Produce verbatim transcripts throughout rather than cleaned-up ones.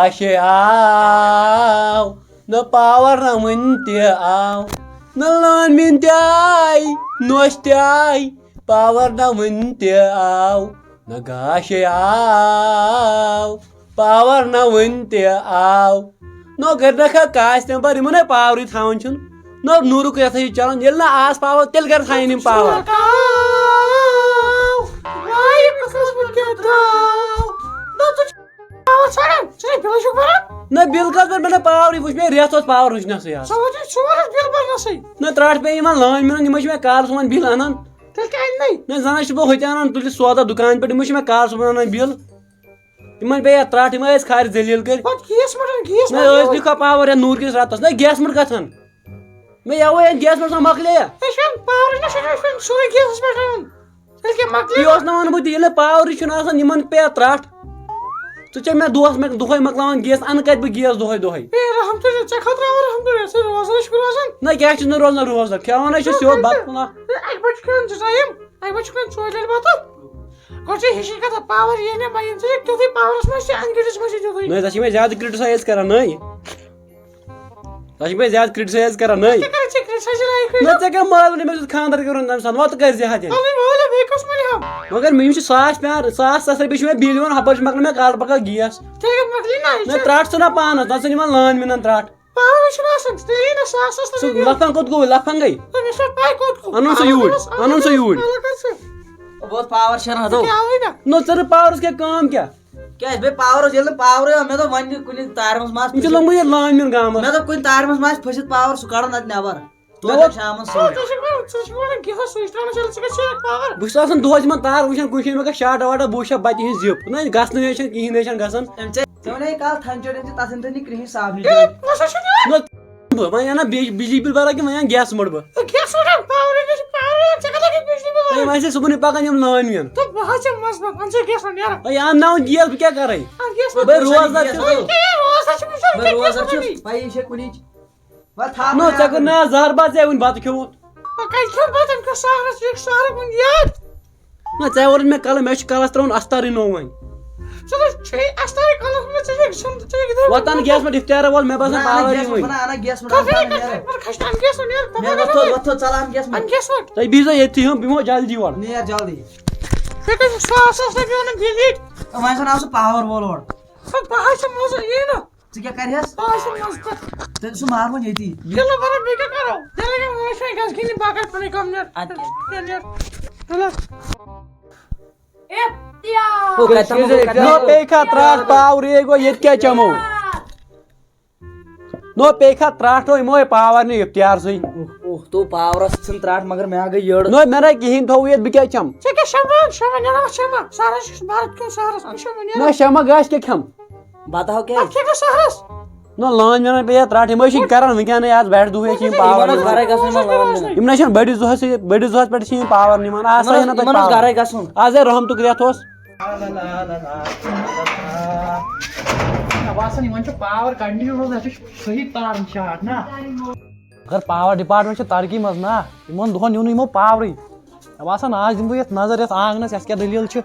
اَسے آو نہٕ پاور، نہ وٕنہِ تہِ آو، نہ لٲنمِن تہِ آے، نوٚش تہِ آے، پاور نہ وٕنہِ تہِ آو، نہ گاشے آو، پاور نہ وٕنہِ تہِ آو۔ نو گرِ نہ کھا کاسہِ تَمہِ پَتہٕ یِمَن ہے پاورٕے تھاوان چھُنہٕ۔ نو نوٗرُک یَتھ ہے چھُ چَلان، ییٚلہِ نہٕ آس پاور، تیٚلہِ کَر تھاوَن یِم پاور؟ آو، واے قٕسمت کیٛاہ درٛاو؟ نہ ژٕ چھُکھ پاور ژھانٛڈان، ژٕ چھُکھ بِلٕے چھُکھ بَران۔ نہ بِل کَتھ بَرٕ؟ مےٚ نہ پاورٕے وٕچھ، مےٚ رٮ۪تھ اوس پاور وٕچھنَسٕے آز۔ ژٕ وَنان چھُکھ ژور ہَتھ بِل بَرنَسٕے۔ نہ ترٛٹھ پیٚیہِ یِمَن لٲنۍ مِنَن، یِمَے چھِ مےٚ کالہٕ صُبحَن بِل اَنان۔ تیٚلہِ کیٛازِ نَے؟ نہ زَنہٕ چھُس بہٕ ہُتہِ اَنان تُلِتھ سودا دُکان پٮ۪ٹھ، یِمَے چھِ مےٚ کالہٕ صُبحَن اَنان بِل۔ یِمَن پیٚیہِ اَتھ ترٛٹھ، یِم ٲسۍ خارِ ذٔلیٖل کٔرۍ۔ پَتہٕ گیس مَٹَن، گیس نہ مَٹَن ٲسۍ یَوَے۔ لِکھا پاور یا نوٗر کِس راتَس، نہ گیس مٔٹ گژھان۔ مےٚ یَوَے اَتھ گیس مَٹ آسان مۄکلے یا۔ أسۍ چھِ اَنان پاورٕے نہ، چھُنہٕ أسۍ چھِ اَنان سورُے گیسَس پٮ۪ٹھ اَنان۔ تیٚلہِ کیٛاہ مۄکلہِ؟ یہِ اوس نہ وَنان بہٕ تہِ، ییٚلہِ نہٕ پاورٕے چھُنہٕ آسان، یِمَن پیٚیہِ اَتھ ترٛٹھ۔ ژٕ چھےٚ مےٚ دۄہَس مےٚ دۄہَے مۄکلاوان گیس، اَنہٕ کَتہِ بہٕ گیس دۄہَے دۄہَے؟ ہے، الحمدُللہ، ژےٚ خٲطرٕ آو الحمدُللہ، ژٕ روزان چھُکھ روزان۔ نہ کیٛاہ چھُس نہٕ روزان روزان، کھٮ۪وان ہے چھُ سیوٚد بَتہٕ پھوٚلہ۔ ہے، اَکہِ بَجہِ چھُ کھٮ۪وان زٕ ٹایم، اَکہِ بَجہِ چھُ کھٮ۪وان ژورِ لَٹہِ بَتہٕ۔ گۄڈٕ چھِ ہِشی کَتھا، پاور یی نہٕ، وۄنۍ ییٚمہِ سۭتۍ تیُتھُے پاورَس منٛز چھِ اَنہِ گٔٹِس منٛز چھِ تیُتھُے۔ نہ، ژےٚ چھِ مےٚ زیادٕ criticize کران، نہ؟ ژےٚ چھِ مےٚ زیادٕ criticize کران، نہ؟ ژےٚ کَران چھِ criticize لایق نہ، ژےٚ کیٛاہ مٲل ووٚنُے مےٚ سیوٚد خانٛدر کَرُن تَمہِ ساتہٕ؟ وَتہٕ کَرِ زِ ہا تیٚلہِ۔ اَلٕے وٲلۍ بیٚیہِ کُس مَلہِ ہا؟ مگر مےٚ یِم چھِ ساس پیار، ساس ساس رۄپیہِ چھِ مےٚ بِل یِوان، ہُپٲرۍ چھِ مۄکلان مےٚ گاڈٕ پَکان گیس۔ تیٚلہِ مۄکلی نہ، یہِ نہ، چھِ ترٛٹھ ژٕ نہ پانَس، نہ ژٕ نِوان لٲن مِنَن ترٛٹھ۔ پاورٕے چھُنہٕ آسان، ژٕ تیٚلہِ یی نہ ساس ساس ژٕ رۄپیہِ۔ لَفَن کوٚت گوٚوُے؟ لَفَن گٔے۔ ہے، مےٚ چھَنہٕ پَے کوٚت گوٚو۔ اَنُن سُہ یوٗرۍ، پاورَس اَنُن سُہ یوٗرۍ۔ پَلو کَر ژٕ؟ بہٕ اوسُس پاور شیران، ہَتو۔ ژٕ کیٛاہ آوُے نہ؟ نہ، ژٕ نہٕ پاورَس کیٛاہ کٲم کیٛاہ؟ کیٛازِ بیٚیہِ پاورَس، ییٚلہِ نہٕ پاورٕے آو، مےٚ دوٚپ وۄنۍ کُنہِ تارِ منٛز ما آسہِ یِم چھِ پھٔسِتھ۔ لوٚمُت ییٚتہِ لٲنۍ میون گامَس۔ مےٚ دوٚپ کُنہِ تارِ منٛز ما آسہِ پھٔسِتھ پاور، سُہ کَڑُن اَتہِ نٮ۪بَر۔ توتہِ نہ۔ شامَس آ، سُلہِ۔ ژٕ چھُکھ وَنان، ژٕ چھُکھ وَنان کیٛاہ سا سُچ ترٛاوان چھَلہٕ ژٕ گژھِ ژےٚ پاور۔ بہٕ چھُس آسان دۄہَس یِمَن تار وٕچھان، کُنہِ جایہِ مےٚ گژھِ شاٹ واٹ، بہٕ وٕچھِ ہا بَتہِ ہِنٛز زِپ۔ نہ، گژھنٕے چھَنہٕ کِہیٖنۍ، نَے چھَنہٕ گژھان۔ أمۍ ژےٚ، ژےٚ وَنے کالہٕ تھَنہِ چٲٹۍ أنۍ زِ تَتھ أنۍ تَے نہٕ کِہیٖنۍ صابنہِ ہے، چٲٹۍ۔ پونٛسہٕ چھُنہٕ یِوان۔ نہ، بہٕ وۄنۍ اَنان بیٚیہِ بجلی بِل بَران کِنہٕ وۄنۍ اَنہٕ گیسہٕ مٔٹ بہٕ؟ ہے، گیسہٕ مٔٹ اَن، پاورٕے نہ چھُ، پاورٕے اَن، ژےٚ کَتہِ لَگہِ بجلی بِل ہے، بَران؟ وۄنۍ چھِ صُبحنٕے پَکان یِم لٲنۍ مین۔ تہٕ بہٕ حظ چھَس منٛز منٛز، اَن ژٕ گیس مٔٹ نیران۔ ہے، اَنہٕ ناوُن گیس، بہٕ کیٛاہ کَرَے؟ اَن گیس مٔٹ۔ بہٕ روزدار چھُس۔ ہے، روزدار چھُ، وٕچھ، بہٕ کیٛاہ روزدار گیس مٔٹ چھُس، اَنٕے؟ پَیی چھےٚ کُنِچ۔ وۄنۍ تھاو بہٕ نہٕ، ژےٚ کوٚر یاد۔ نہ زہر باد ژےٚ وٕنہِ بَتہٕ کھیوٚمُت۔ وۄنۍ کَتہِ کھیوٚو بَتہٕ؟ أمۍ کھیوٚو سہرَس، یہِ چھُ سہرَس وٕنہِ یاد۔ نہ، ژےٚ ووٚنُتھ مےٚ کَلہٕ، مےٚ چھُ کَلَس ترٛاوُن اَستارٕے نوٚو وۄنۍ۔ ژٕ نہ چھُے اَستارٕے کَلَس منٛز، ژےٚ چھُے سُم-، ژےٚ چھُے گِنٛدان وۄتھ اَن گیس مٔٹ، اِفطار وَل، مےٚ باسان نہ، اَنہٕ پاوَر گیس یِوٕے۔ مٔٹ، بَنہٕ، اَنہٕ گیس مٔٹ، کَتھ بَنہٕ، کَتھ نیر۔ کَتھ کَتھ کھَسہِ اَن گیس مٔٹ، نیر، کَتھ نیر، کَتھ وۄتھ تھوٚد، کَتھ وۄتھ تھوٚد، ژَل اَن گیس مٔٹ۔ اَن گیس مٔٹ۔ تُہۍ بِہزیو ییٚتھی، یِم، بہٕ یِمو جلدی یورٕ۔ نیر جلدی۔ بیٚیہِ کَتہِ چھُ ساس ساس رۄپیہِ وَنان بِل ییٚتہِ؟ وۄنۍ زَن آو سُہ پاوَر وول اورٕ۔ سُہ بہٕ حظ چھُس منٛزٕ یی نہٕ۔ ژٕ کیٛاہ کَرِہَس؟ بہٕ آسہٕ منٛز پَتہٕ۔ تیٚلہِ سُہ مارٕ وۄنۍ ییٚتی۔ ییٚلہِ نہٕ بَنان، بیٚیہِ کیٛاہ کَرو؟ تیٚلہِ اگر وۄنۍ چھُ گژھِ گِنٛدِنۍ، باقٕے پَنٕنۍ کٲم نیر۔ اَدٕ کیٛاہ؟ تیٚلہِ نیر۔ تُلہٕ۔ افتیار۔ ہو، کَتہِ تھاوو، کَتہِ نہ تھاوو؟ پیٚیہِ کھا ترٛٹھ پاورٕے گوٚو، ییٚتہِ کیٛاہ چٮ۪مو؟ نو پیٚیہِ کھا ترٛٹھ، نو یِمو ہے پاور نہٕ افتیار سٕے۔ اوہ، اوہ، تو پاورَس ژھٕن ترٛٹھ، مگر مےٚ ہا گٔے یٔڑ۔ نو مےٚ نہ کِہیٖنۍ تھوٚو ییٚتہِ، بہٕ کیٛاہ چٮ۪مہٕ؟ ژےٚ کیٛاہ شمع، شمع نیران، شمع؟ سہرَس چھُ بھارت کیوٚن سہرَس، شمع نیران۔ نہ شمع گژھِ کیٛاہ کھٮ۪مہٕ؟ بَتہٕ ہاو کیٛازِ؟ اَتھ کیٛاہ گژھِ سہرَس؟ نہ، لٲنۍ وٮ۪نَن پیٚیہِ ہا ترٛٹھ، یِم ٲسۍ یہِ کَران وٕنکٮ۪نٕے آز بٮ۪ٹھ دُہٕے چھِ یِم پاوَر یِمَن اوس نِوان۔ گَرَے گژھُن، یِمَن لٲنۍ وٮ۪نَن۔ یِم نہ چھِنہٕ بٔڑِس دۄہَس، بٔڑِس دۄہَس پٮ۪ٹھ چھِ یِم پاوَر نِوان، آز یِمَن سا اوس، یِنہٕ تۄہہِ یِمَن اوس پاوَر۔ گَرَے گژھُن۔ آز ہے رحمتُک رٮ۪تھ اوس۔ مےٚ باسان، یِمَن چھُ پاوَر کَنٹِنیوٗ روزان، اَسہِ چھُ صحیح تارَن شاٹ نا۔ اگر پاوَر ڈِپارٹمنٹ چھِ ترقی منٛز نا، یِمَن دۄہَن نیوٗ نہٕ یِمو پاورٕے۔ مےٚ باسان، آز دِمہٕ بہٕ یَتھ نظر یَتھ آنٛگنَس، یَتھ کیٛاہ دٔلیٖل چھِ۔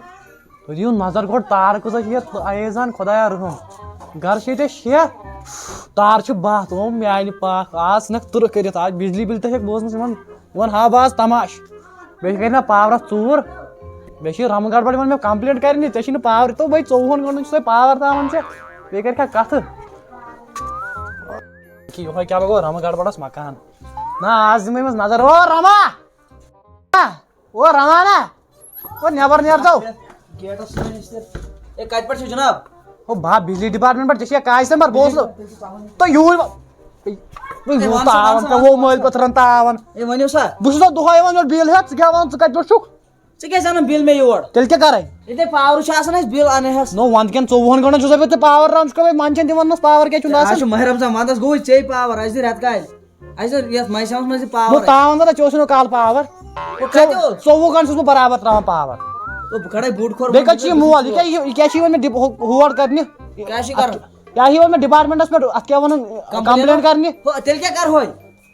تُہۍ دِیِو نظر گۄڈٕ، تارٕ کۭژاہ چھِ یَتھ ایزان، خۄدایا رحم۔ گرٕ چھِ ییٚتہِ شےٚ، تارٕ چھِ باہ۔ او میٛانہِ پاک، آز ژھٕنَکھ تٕرٛہ کٔرِتھ، آز بجلی بِل تہِ چھَکھ بوزمٕژ یِمَن، یِمَن ہاو باز تماش۔ بیٚیہِ چھِ کَرِ مےٚ پاورَس ژوٗر، بیٚیہِ چھِ رَمہٕ گڑبڑ یِوان مےٚ کمپلینٹ کَرنہِ، ژےٚ چھِی نہٕ پاورٕے، تو بَے، ژوٚوُہَن گٲنٛٹَن چھُ سُے پاور تھاوان ژےٚ، بیٚیہِ کَرِ کھا کَتھٕ؟ کہِ یِہوٚے کیٛاہ لَگوو رَمہٕ گڑبڑَس مکان؟ نہ، آز دِمَے أمِس نظر۔ او رَما! او رَما نا! او نٮ۪بر نیر تو۔ گیٹَس سۭتۍ چھِ۔ اے، کَتہِ پٮ۪ٹھ چھِو جناب؟ او بہٕ ہا بجلی ڈپارٹمنٹ پٮ۪ٹھ، ژےٚ چھےٚ کاج سمبر، بہٕ اوسُس نہٕ۔ تہٕ یوٗرۍ۔ ہے، وَن سا، تاوَن وَن سا، کیٛاہ وَن گوٚو سا، مٲلۍ وَن سا۔ پٔتھرَن تاوَن؟ اے، ؤنِو سا۔ بہٕ چھُس نہ دۄہَے یِوان یورٕ بِل ہٮ۪تھ، ژٕ کیٛاہ وَنان، ژٕ کَتہِ پٮ۪ٹھ چھُکھ؟ ژٕ کیٛازِ اَنان بِل مےٚ یور؟ تیٚلہِ کیٛاہ کَرَے؟ ییٚلہِ تۄہہِ پاورٕ چھُ آسان اَسہِ بِل اَنہٕ ہَس۔ نو وَنٛدٕ کٮ۪ن ژوٚوُہَن گٲنٛٹَن چھُسَے بہٕ ژےٚ پاور ترٛاوان، ژٕ چھُکھ مےٚ منٛدچھان تہِ وَننَس پاور کیٛازِ چھُنہٕ آز آسان؟ چھُ ماہِ رمضان، وَنٛدَس گوٚوُے ژےٚ پاور، اَسہِ دِ رٮ۪تہٕ کالہِ۔ اَسہِ ٲس یَتھ مَیہِ سَمَس منٛز یہِ پاور۔ بہٕ تاوَن زَن، ژےٚ اوسُے نہٕ کالہٕ پاور۔ او، کَتہِ اوس؟ ژوٚوُہ گٲنٛٹہٕ چھُس بہٕ برابر ترٛاوان پاور۔ او، بہٕ کَڑَے بوٗٹ کھۄر بیٚیہِ منٛز، کَتہِ چھُ یہِ بہٕ مول؟ یہِ چھُس کیٛاہ، یہِ، یہِ کیٛاہ چھُ یِوان مےٚ ڈِ-، ہو-، ہور کَرنہِ؟ کیٛاہ چھُ یہِ کَرُن؟ اَتھ کیٛاہ، یہِ ہا یِوان مےٚ ڈِپارٹمٮ۪نٹَس پٮ۪ٹھ، اَتھ کیٛاہ وَنان، کمپلینٹ؟ کمپلینٹ کَرنہِ؟ ہو، تیٚلہِ کیٛاہ کَرٕہوے؟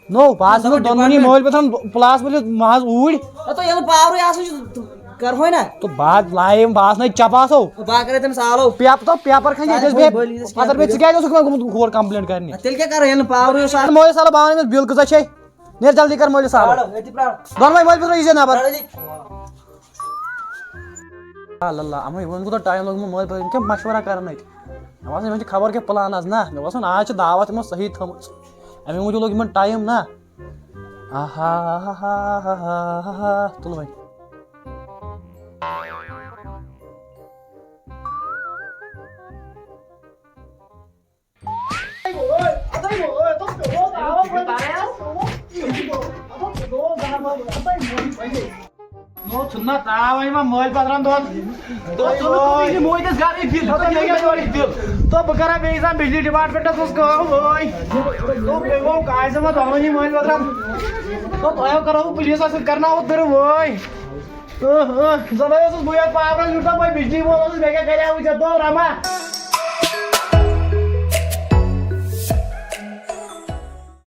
نو، بہٕ آسہٕ نہٕ دۄنوٕنی ڈِپارٹمٮ۪نٹ۔ مٲلۍ پٮ۪ٹھ پٕلاس ؤلِتھ، مہ حظ اوٗرۍ۔ ہَتو، ییٚلہِ پاورٕے آسان چھُ، کرہوے نا۔ تو بعد لائم باس نہ چپاسو۔ بہٕ ہا کرے تٔمِس آلو۔ پیپ تو پیپر کھنجی سارے دِس بٔلۍ بے۔ بٔلۍ یِنس پتہٕ کیٛاہ بیٚیہِ ژٕ کیٛازِ اوسُکھ مےٚ گوٚمُت ہور کمپلینٹ کرنہِ؟ تیٚلہِ کیٛاہ کرو ییٚلہِ نہٕ پاورٕے اوس آسان؟ مٲلِس آلو باوان أمِس بِل کۭژاہ چھے؟ نیر جلدی کر مٲلِس آلو۔ پرٛارو، أتی پرٛارو۔ دۄنوَے مٲلۍ پٲترٕ یی زِ نبر۔ پرٛارو أتی۔ اللہ اللہ، اما وۄنۍ کوٗتاہ ٹایم لوٚگمُت مٲلۍ پٲترٕ، یِم کیٛاہ مشورہ کران اَتہِ؟ مےٚ باسان یِمن چھِ خبر کیٛاہ پلان آز نا، مےٚ باسان آز چھِ دعوت یِمو صحیح تھٲمٕژ، اَمے موٗجوٗب لوٚگ یِمن ٹایم نا۔ آہا، آہا، آہا، آہا، آہا، تُل وۄنۍ۔ نو، ژھُن نا تاو، وۄنۍ ما مٲلۍ پتھرن دۄن۔ تو ژھُن نہٕ تُہۍ یہِ موٗدِس گرٕ یہِ دِل، تو مےٚ کیٛاہ یورٕ یہِ دِل۔ تو بہٕ کرا بیٚیہِ زن بجلی ڈپارٹمنٹس منٛز کٲم، وٲے۔ تو بیٚیہِ گوٚو کاجہِ منٛز دۄنوٕنی مٲلۍ پتھرن۔ تو تۄہہِ کرو بہٕ پُلیٖسس سۭتۍ، کرناوو تُرٕ وٲے۔ اۭں، اۭں، زَنہٕ اوسُس بہٕ یَتھ پاورَس وٕچھان، وۄنۍ بجلی وول اوسُس، مےٚ کیٛاہ کَریٛاو ژےٚ دۄہ رَما؟